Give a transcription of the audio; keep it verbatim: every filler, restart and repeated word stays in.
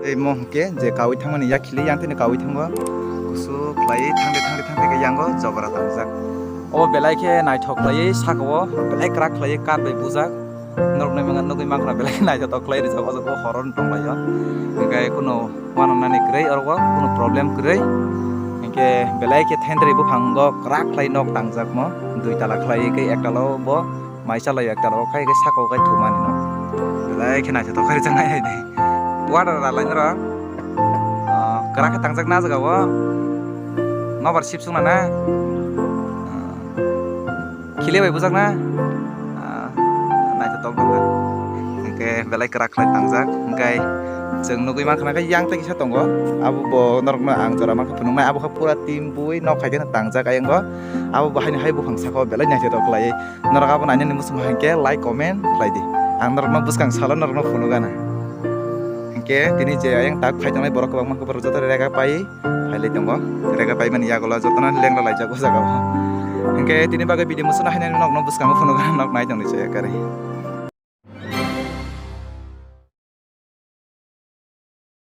Tei mo hwnkhe je kawi thangmani yakhili yang tini kawi thango. Kusu khlaiwi thangde thangde thangde khe yango jobra tangjak. O belai khe naithok khlaiwi sakao belai kwrak khlaiwi kar bai bujak. Noroknai mangkha, nugwi mankha belai khe naithotok khlai rijak o jaga o horor tonglaio. Hwnkhe kuno uananani kwrwi oro o kuno problem kwrwi. Hwnkhe belai khe thendri buphango kwrak khlai nok tangjak mo. Dui tala khlaiwi khe ektala o bo mai chalai ektala o khai khe sakao khai thumani no. Belai khe naithotok khlai rijak nai hai de. Water ralai noro. Ah, kwrak khe tangjak na jaga o. Nobar sip sung na na. Ah, khile bai bujak na. Ah, naithotok nokha. Hwnkhe belai kwrak khlai tangjak. Hwnkhe chwng nugwi mankha na khe yang tei kisa tongo. Abo bo norokno ang jora mankha phunuknai. Abo khe pura team bui nok hai kheno tangjak ayang o. Abo bo haino hai buphang saka o belai naithotok khlai. Norok abo nainani muchung hwnkhe like, comment khlai di. Ang norokno bwskang salo norokno phunukgana. Hwnkhe tini je ayang tak phai tongnai borok kwbangma khe borok joto rega pai phailai tongo. Rega paimani yagulo jotono lengra laijak o jaga o. Hwnkhe tini bagwi video muchungno hainani norokno bwskango phunukgana, nok nai tongdi je kari.